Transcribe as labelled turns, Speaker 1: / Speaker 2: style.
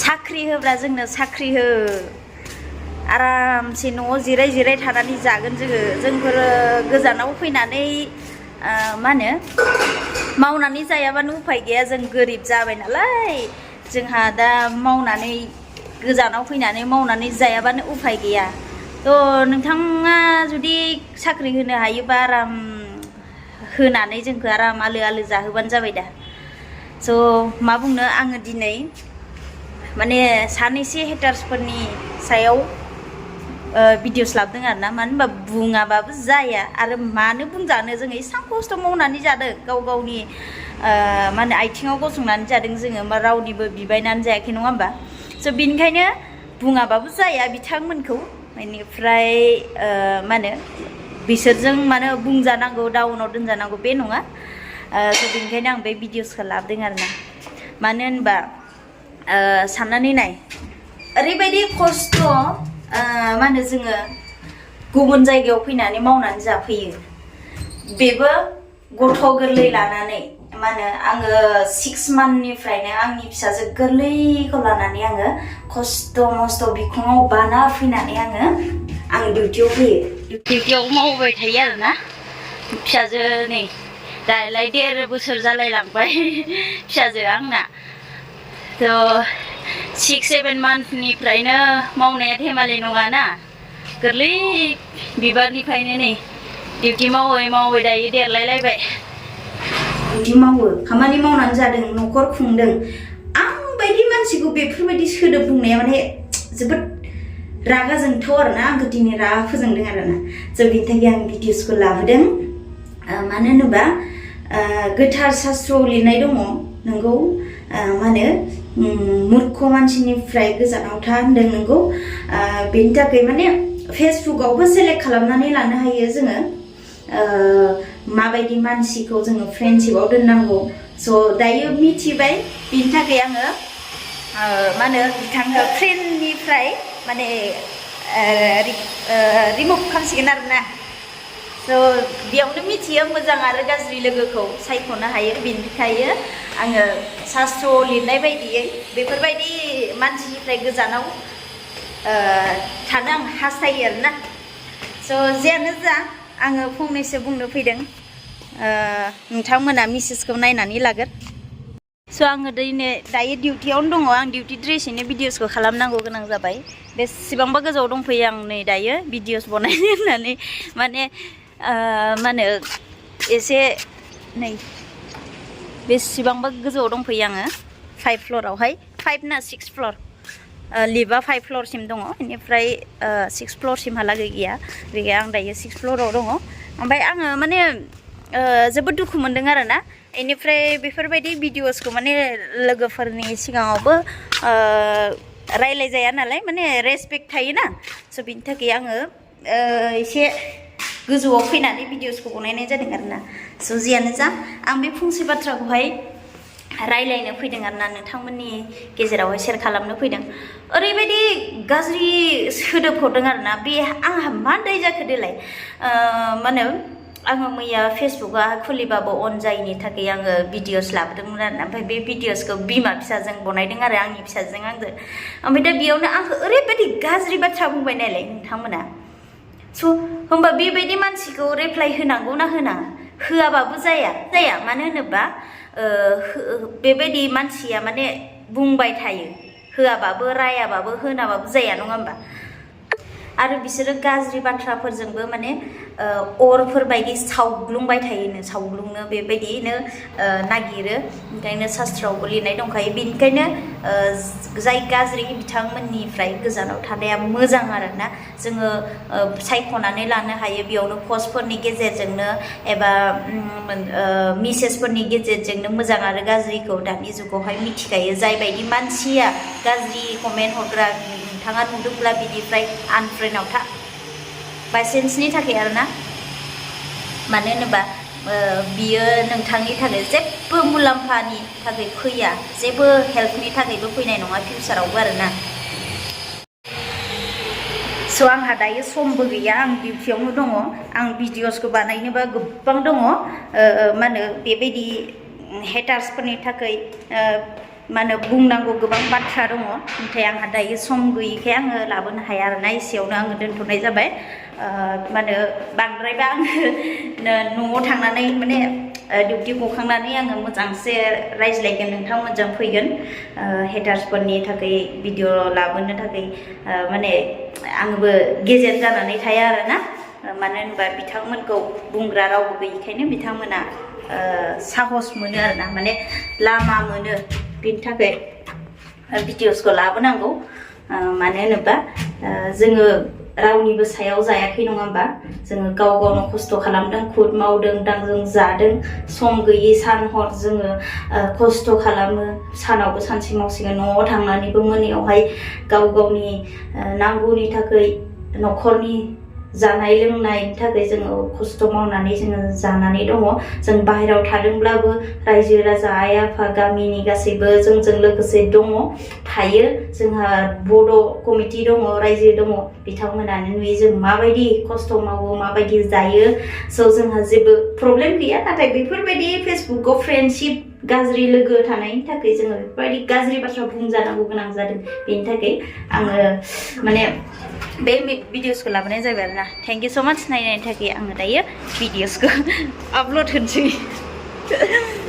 Speaker 1: साख्रि होब्ला जोंनो साख्रि हो आरामसे न'आव जिराय जिराय थानानै जागोन जोंफोरो गोजानाव फैनानै मा होनो मावनानै जायाबानो उफाय गैया जों गोरिब जाबाय नालाय जोंहा दा मावनानै गोजानाव फैनानै मावनानै जायाबानो उफाय गैया थ' नोंथाङा जुदि साख्रि होनो हायोबा आराम होनानै जोंखौ आराम आलो आलो जाहोबानो जाबाय दा स' मा बुंनो आङो दिनै माने सानैसे हेटार्सफोरनि सायाव भिडिअस लाबोदों आरो ना मानो होनबा बुङाबाबो जाया आरो मानो बुंजानो जोङो एसेबां खस्थ' मावनानै जादों गाव गावनि मा होनो आथिङाव गसंनानै जादों जोङो मा रावनिबो बिबायनानै जायाखै नङा होमबा स' बिनिखायनो बुङाबाबो जाया बिथांमोनखौ बेनिफ्राय मा होनो बिसोरजों मानो बुंजानांगौ डाउनाव दोनजानांगौ बे नङा स' बेनिखायनो आं बे भिडिअसखौ लाबोदों आरो ना मानो होनबा साननानै नाय ओरैबायदि खस्थ' मा होनो जोङो गुबुन जायगायाव फैनानै मावनानै जाफैयो बेबो गथ' गोरलै लानानै मा होनो आङो 6 मान्थनिफ्रायनो आंनि फिसाजो गोरलैखौ लानानै आङो खस्थ' मस्थ' बिखुङाव बाना फैनानै आं डिउटियाव फैयो डिउटियाव मावबाय थायो आरोना फिसाजो नै दालाय 1.5 बोसोर जालायलांबाय फिसाजो आंना थ' 6-7 मान्थनिफ्रायनो मावनाया धेमालि नङाना गोरलै बिबारनिफ्रायनो नै डिउटि मावै मावै दायो देरलायलायबाय डिउटि मावो खामानि मावनानै जादों न'खर खुंदों आं बायदि मानसिखौ बेफोरबायदि सोदोब बुंनाया माने जोबोद रागा जोंथाव आरोना आंखौ दिनै रागा फोजोंदों आरोना स' बिनि थाखाय आं भिडिअसखौ लाबोदों मानो होनोबा गोथार शास्त्रआव लिरनाय दङ नोंगौ मा होनो मूर्ख मानसिनिफ्राय गोजानाव था होनदों नोंगौ बेनि थाखाय माने फेसबुकआवबो सेलेक्ट खालामनानै लानो हायो जोङो माबायदि मानसिखौ जोङो फ्रेन्डशिपआव दोननांगौ स' दायो मिथिबाय बिनि थाखाय आङो मा होनो बिथांखौ फ्रेन्डनिफ्राय माने रिमुभ खालामसिगोन आरोना स' बेयावनो मिथियो मोजां आरो गाज्रि लोगोखौ सायख'नो हायो बेनिखायनो आङो शास्त्रआव लिरनाय बायदियै बेफोरबायदि मानसिनिफ्राय गोजानाव थानो आं हास्थायो आरोना स' जियानो जा आङो फंनैसो बुंनो फैदों नोंथांमोना मेसेजखौ नायनानै लागोन स' आङो दायो डिउटियावनो दङ आं डिउटि ड्रेसैनो भिडिअसखौ खालामनांगौ गोनां जाबाय बेसेबांबा गोजौआव दंफैयो आं नै दायो भिडिअस बनायनो होननानै माने मा होनो एसे नै बेसेबांबा गोजौआव दंफैयो आङो 5 फ्ल'रावहाय 5 ना 6 फ्ल'र लिफ्टआ 5 फ्ल'रसिम दङ बेनिफ्राय 6 फ्ल'रसिमहालागै गैया बेखाय आं दायो 6 फ्ल'राव दङ ओमफ्राय आङो माने जोबोद दुखु मोनदों आरोना बेनिफ्राय बेफोरबायदि भिडिअसखौ माने लोगोफोरनि सिगाङावबो रायलाय जाया नालाय माने रेसपेक्ट थायोना स' बिनि थाखाय आङो एसे गोजौआव फैनानै भिडिअसखौ बनायनाय जादों आरोना स' जियानो जा आं बे फंसे बाथ्राखौहाय रायलायनो फैदों आरोना नोंथांमोननि गेजेरावहाय शेयार खालामनो फैदों ओरैबायदि गाज्रि सोदोब हरदों आरोना बे आंहा मा दाय जाखो देलाय मा होनो आङो मैया फेसबुकआ खुलिबाबो अन जायैनि थाखाय आङो भिडिअस लाबोदोंमोन आरोना ओमफ्राय बे भिडिअसखौ बिमा फिसाजों बनायदों आरो आंनि फिसाजों आंजों ओमफ्राय दा बेयावनो आंखौ ओरैबायदि गाज्रि बाथ्रा बुंबाय नालाय नोंथांमोना स' होमबा बेबायदि मानसिखौ रिप्लाइ होनांगौ ना होनाङा होआबाबो जाया मानो होनोबा बेबायदि मानसिया माने बुंबाय थायो होआबाबो रायाबाबो होनाबाबो जाया नङा होमबा आरो बिसोरो गाज्रि बाथ्राफोरजोंबो माने अरफोर बायदि सावग्लुंबाय थायोनो सावग्लुंनो बेबायदिनो नागिरो ओंखायनो शास्त्रआवबो लिरनाय दंखायो बेनिखायनो जाय गाज्रि बिथांमोननिफ्राय गोजानाव थानाया मोजां आरोना जोङो सायख'नानै लानो हायो बेयावनो पस्टफोरनि गेजेरजोंनो एबा मेसेजफोरनि गेजेरजोंनो मोजां आरो गाज्रिखौ दानि जुगावहाय मिथिखायो जाय बायदि मानसिया गाज्रि कमेन्ट हरग्रा नोंथाङा नुदोंब्ला बिनिफ्राय आनफ्रेन्डआव था बायसेन्सनि थाखाय आरोना मानो होनोबा बियो नोंथांनि थाखाय जेबो मुलाम्फानि थाखाय फैया जेबो हेल्पनि थाखायबो फैनाय नङा फिउचारावबो आरोना स' आंहा दायो समबो गैया आं डिउटियावनो दङ आं भिडिअसखौ बानायनोबा गोबां दङ मा होनो बेबायदि हेटार्सफोरनि थाखाय माने बुंनांगौ गोबां बाथ्रा दङ नाथाय आंहा दायो सम गैयिखाय आङो लाबोनो हाया आरोना एसेयावनो आङो दोनथ'नाय जाबाय माने बांद्रायबा आङो न'आव थांनानै माने डिउटि गखांनानै आङो मोजांसे रायज्लायगोन नोंथांमोनजों फैगोन हेटार्सफोरनि थाखाय भिडिअ लाबोनो थाखाय माने आंबो गेजेर जानानै थाया आरोना मानो होनबा बिथांमोनखौ बुंग्रा रावबो गैयिखायनो बिथांमोना साहस मोनो आरोना माने लामा मोनो बेनि थाखाय भिडिअसखौ लाबोनांगौ मानो होनोबा जोङो रावनिबो सायाव जायाखै नङा होमबा जोङो गाव गावनो खस्थ' खालामदों खुद मावदों दांदों जादों सम गैयि सान हर जोङो खस्थ' खालामो सानावबो सानसे मावसिगोन न'आव थांनानैबो मोनायावहाय गाव गावनि नांगौनि थाखाय न'खरनि जानाय लोंनायनि थाखाय जोङो खस्थ' मावनानै जोङो जानानै दङ जों बाहेरायाव थादोंब्लाबो रायजो राजा आइ आफा गामिनि गासैबो जोंजों लोगोसे दङ थायो जोंहा बड' कमिटि दङ रायजो दङ बिथांमोनानो नुयो जों माबायदि खस्थ' मावो माबायदि जायो स' जोंहा जेबो प्रब्लेम गैया नाथाय बेफोरबायदि फेसबुकआव फ्रेन्डशिप गाज्रि लोगो थानायनि थाखाय जोङो बेफोरबायदि गाज्रि बाथ्रा बुंजानांगौ गोनां जादों बेनि थाखाय आङो माने बे भिडिअसखौ लाबोनाय जाबाय आरोना थेंक इउ स' माच नायनायनि थाखाय आङो दायो भिडिअसखौ आपल'ड होनोसै